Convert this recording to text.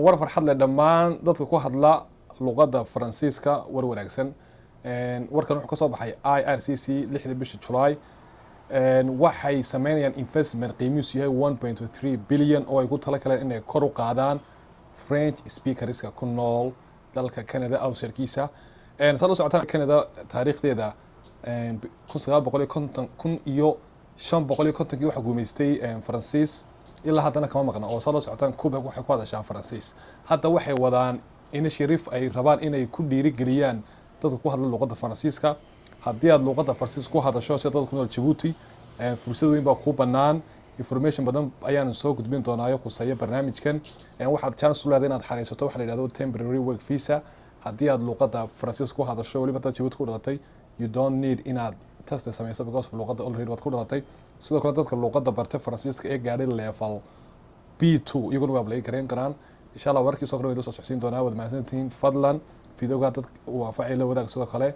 War farxad leh dhammaan dadka ku hadla luqadda Faransiiska, war wanaagsan. Warkan wuxuu ka soo baxay IRCC 6da bisha July. Waxay sameynayaan investment qiimihiisu yahay 1.3 billion oo ay ku tala galeen inay kor u qaadaan French speakerska ku nool dalka Canada outsidekiisa. Saad u socotaan, Canada taariikhdeeda 1950, 1550kii waxaa guumeystay Faransiis, ilaa haddana kama maqna oo saad la socotaan Quebec waxay ku hadashaa Faransiis. Hadda waxay wadaan initiative ay rabaan inay ku dhiirigeliyaan dadka ku hadla luqadda Faransiiska. Haddii aad luqadda Faransiiska ku hadasho, sida dadka ku nool Jabuuti, fursad weyn baa kuu bannaan. Information badan ayaan soo gudbin doonaayo khuseeya barnaamijkan. Waxaad chance u leedahay inaad xariisato waxa la yidhahdo temporary work visa haddii aad luqadda Faransiiska ku hadasho. Weliba haddaad Jabuuti ku dhalatay, you don't need inaad test samayso because of luqadda already waad ku dhalatay. Sidoo kale dadka luqadda bartay Faransiiska ee gaadhay level B2 iyaguna waa apply gareyn karaan, insha Allah. Wararkii soo kale way la soo socodsiin doonaa. Waad mahadsantihiin. Fadlan videoga dad uu anfacay la wadaag. Sidoo kale